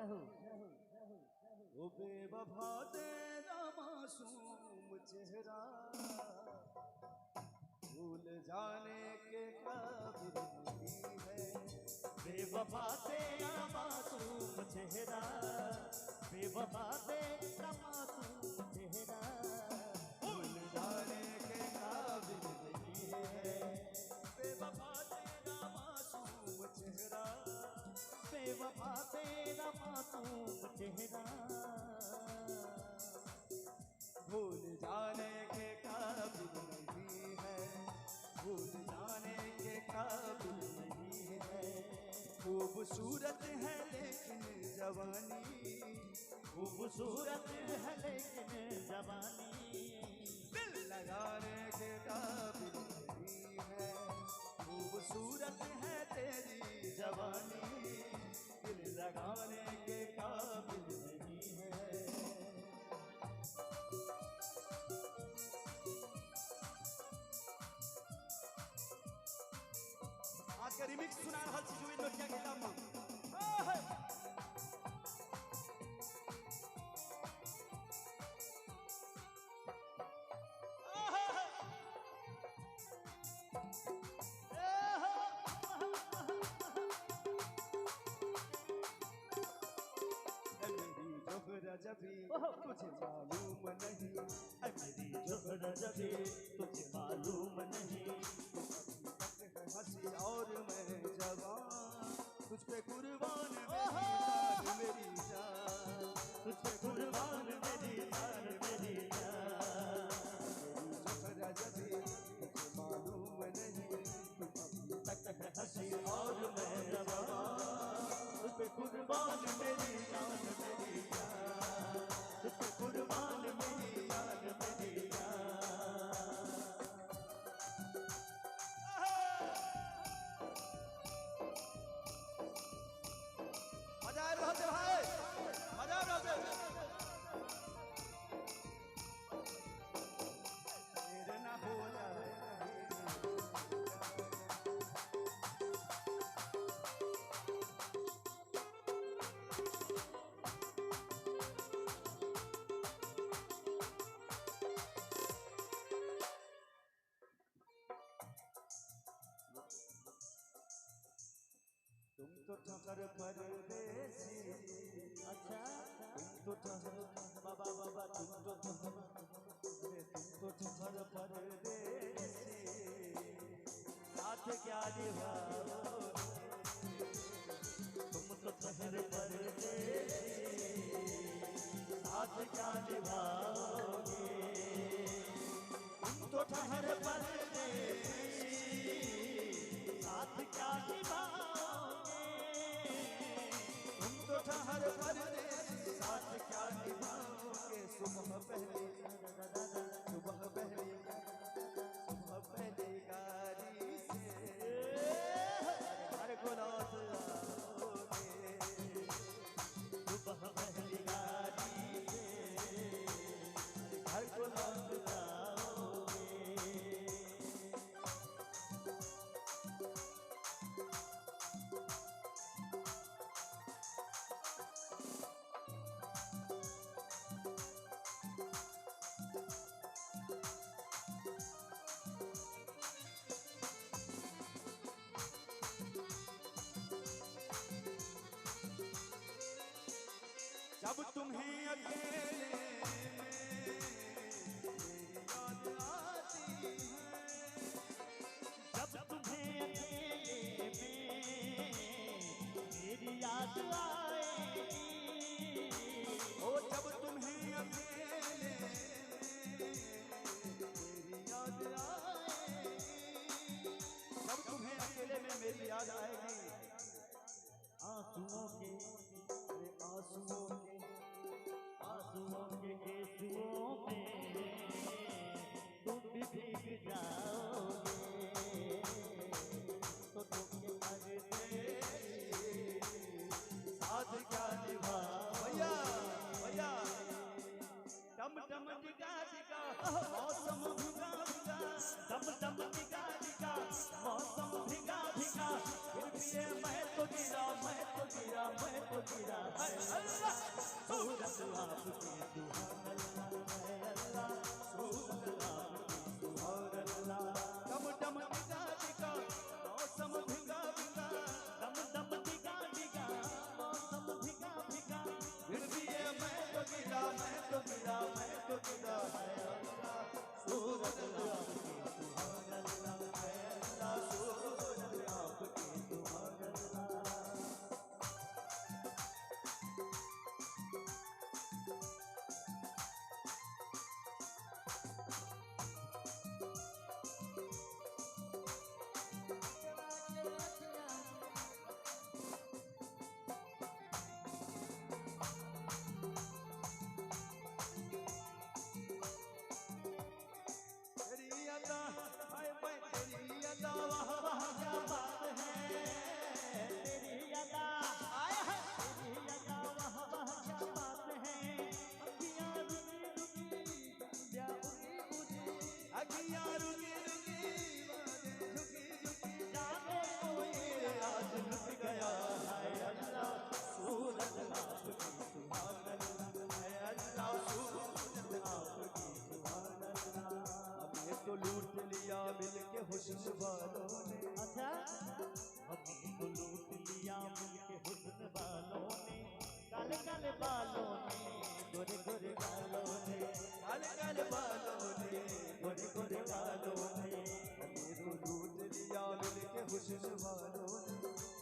ओ बेवफा तेरा मासूम चेहरा भूल जाने के काबिल नहीं है। बेवफा तेरा मासूम चेहरा, बेवफा तेरा मासूम चेहरा भूल जाने के काबिल नहीं है। बेवफा तेरा मासूम चेहरा, बेवफा तेरा मासूम चेहरा भूल जाने के काबिल नहीं है, भूल जाने के काबिल नहीं है। खूबसूरत है लेकिन जवानी, खूबसूरत है लेकिन जवानी दिल लगाने के काबिल नहीं है। खूबसूरत है तेरी जवानी, दिल लगाने के काबिल नहीं है। आज का रिमिक्स सुना रहल छी जुबिन नौटिया के नाम में। जभी तुझे मालूम नहीं, मेरी जोहरा जभी तुझे मालूम नहीं, हंसी और मैं जवान, तुझ पे कुर्बान मेरी जान मेरी जान, तुझ पे कुर्बान मेरी जान मेरी जान। मेरी जोहरा जभी तुझे मालूम नहीं, तक हंसी और मैं जवान, तुझ पे कुर्बान मेरी जान मेरी जान, तुझ पे कुर्बान मेरी जान मेरी जान। मजा आ रहा है भाई, मजा आ रहा है। तेरे ना हो जाए तुम तो ठहर परदेसी, अच्छा तुम तो ठहर बाबा बाबा, तुम तो ठहर, अरे तुम तो ठहर परदेसी, साथ क्या निभाओगे, तुम तो ठहर परदेसी, साथ क्या निभाओगे, तुम तो ठहर परदेसी, साथ क्या निभाओगे, तुम तो ठहर परदेसी, साथ क्या निभाओगे। सुबह पहली, सुबह पहली, सुबह पहली गाड़ी से घर को लौट आओगे, सुबह पहली गाड़ी से घर को लौट आओगे। जब तुम्हें अकेले में मेरी याद आती है, जब तुम्हें अकेले में मेरी याद आएगी, ओ जब तुम्हें अकेले में मेरी याद आएगी, जब तुम्हें अकेले में मेरी याद आएगी, आंसुओं के, अरे आंसुओं के, आंसुओं के केसुओं में तुम भी भीग जाओगे, तो तुम परदेसी साथ क्या निभा। भैया भैया डम डम डिगा डिगा मौसम भीगा भीगा, डम डम डिगा डिगा मौसम भीगा भीगा, फिर भी ये मैं तो गिरा, मैं तो गिरा, मैं तो गिरा। आपकी सुभान अल्लाह है अल्लाह, सूरत आपकी सुभान अल्लाह। दम दम दिगा दिगा मौसम भिगा भिगा, दम दम दिगा दिगा मौसम भिगा भिगा, फिर भी ये मैं तो गिरा, मैं तो गिरा, मैं तो गिरा है अल्लाह, सूरत आपकी सुभान अल्लाह है अल्लाह, सूरत आपकी सुभान अल्लाह। तेरी अदा हाय मैं तेरी अदा वाह वाह क्या बात है तेरी अदा, आया है तेरी अदा वाह वाह क्या बात है। अखियाँ रुकी रुकी संध्या उगी उगी, अखियाँ रुकी रुकी बातें झुकी झुकी, जाने कोई आज लुट गया है अल्लाह, सूरत आपकी सुभान अल्लाह है अल्लाह, सूरत आपकी सुभान अल्लाह। हमें तो लूट लिया मिलके हुस्न वालों ने, अच्छा हमें तो लूट लिया मिलके हुस्न वालों ने, काले काले बालों ने गोरे गोरे गालों ने, काले काले बालों ने गोरे गोरे गालों ने। हमें तो लूट लिया मिलके हुस्न वालों ने,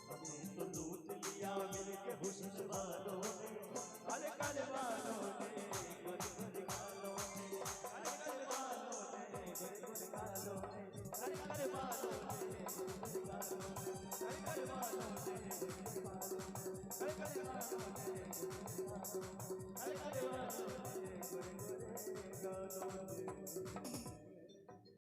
हमें तो लूट लिया मिलके हुस्न वालों ने, काले काले बालों ने गोरे गोरे गालों ने, काले काले बालों ने गोरे गोरे गालों ने, काले काले बालों ने गोरे गालों ने, काले काले बालों ने गोरे काले गालों काले बालों ने ने, काले काले बालों ने गोरे गोरे गालों ने।